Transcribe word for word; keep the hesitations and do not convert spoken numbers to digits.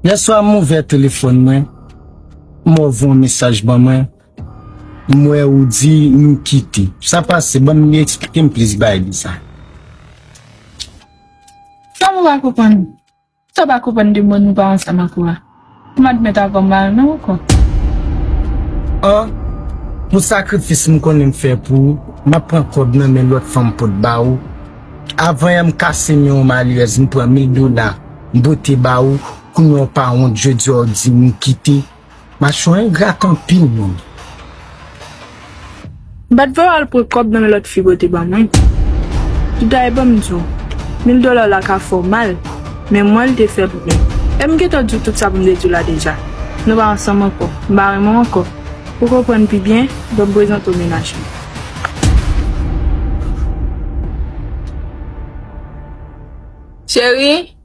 Yèswa m ouvè telefòn mwen, m wè w voye yon mesaj ban mwen, m wè ou di nou kite. Sa pase, ban m eksplike m plis bagay de sa. Sa m pa konprann. Sa w pa konprann de mwen nou pa ansanm ankò a. M admèt avè w m pa renmen w ankò. An, pou sakrifis m konnen m fè pou ou, m ap pran kòb nan men lòt fanm pou t ba ou. Avan yè m kase men yon malerèz, m pran mil dola, m pote ba ou, kounye a w pa wont, jodi a w di m ou kite. Machwè w engrat anpil, menm. M pa t voye w al pran kòb nan men lòt fi pote ban mwen. Toutalè, ban m di w, mil dola w la ka fè w mal, men mwen l te fè pou mwen. E m gentan di w tout sa pou m te di w la deja. Nou pa ansanm ankò. M pa renmen w ankò. Pou w konprann pi byen, ban m prezante w mennaj mwen. Cheri,